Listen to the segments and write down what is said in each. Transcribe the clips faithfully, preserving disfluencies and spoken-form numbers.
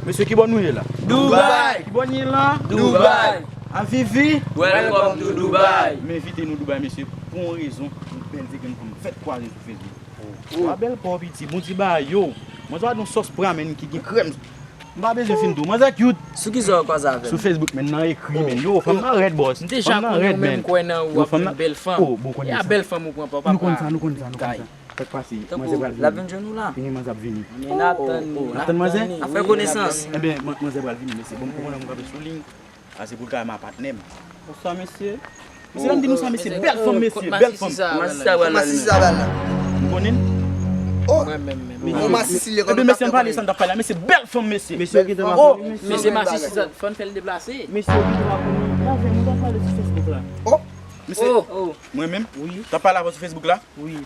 Mesye, ki bò nou ye la? Dubai! Ki bò nou ye la? Dubai! Avivi! Welcome to Dubai! M envite nou Dubai, mesye, pou yon rezon, yon bèl ti grenn fanm fèk kwaze sou Facebook. Wa bèl pa w piti, bon ti bagay, yo. Mwen sa yon sòs pramen ki gen krèm. M pa bezwen fin tou. Manzè cute. Sou ki sa w kwaze avè m? Sou Facebook, men nan ekri, men yo, fanm nan rèd, boss. M te ja konnen ou menm kwè nan ou ap jwenn bèl fanm. Oh, bon, konnen sa. Bèl fanm ou pran pa w pa. Nou konn sa, nou konn sa, nou konn sa. Fèk pase, manzè pral vini. L ap vin jwenn ou la? Vini, manzè ap vini. Men n ap tann li. N ap tann manzè? N ap fè konesans. Ebyen, manzè pral vini, mesye. Bon, m konnen mwen kanpe sou liy. A se pou l ka wè m a patnè m. Bonswa, mesye. Mesye, ban m di nou sa, mesye. Bèl fanm, mesye. Bèl fanm. Kòman sista pral la? Masisi sa bèl la. M konnen. Mwen menm, menm. Bon, masisi, lè kòm nou t ap fè konnen. Mesye, m pale sa m t ap pale la, mesye. Bèl fanm, mesye. Mesye, ki te pa konnen. Mesye, masisi sa, fò n fè l deplase. Mesye, ki te pa konnen. Avè m, nou t ap pale sou Facebook la. Mesye, mwen menm? Wi. T ap pale avè w sou Facebook la? Wi.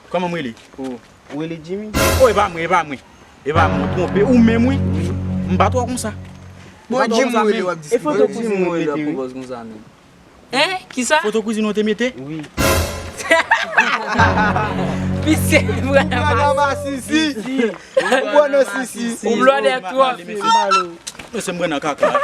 Kòman m rele? Ou rele Jimmy? Oh, e pa mwen, e pa mwen. E pa mwen, ou twonpe, ou menm, wi. M pa twò konsa. Bon, Jimmy rele, w ap di. E foto kouzin ou te mete, wi. Hein? Kisa? Foto kouzin ou te mete? Wi. Misye, vrèman. Ou bwè nan masisi. Ou bwè nan sisi. Ou blòdè twò. Mesye, m pran nan kaka.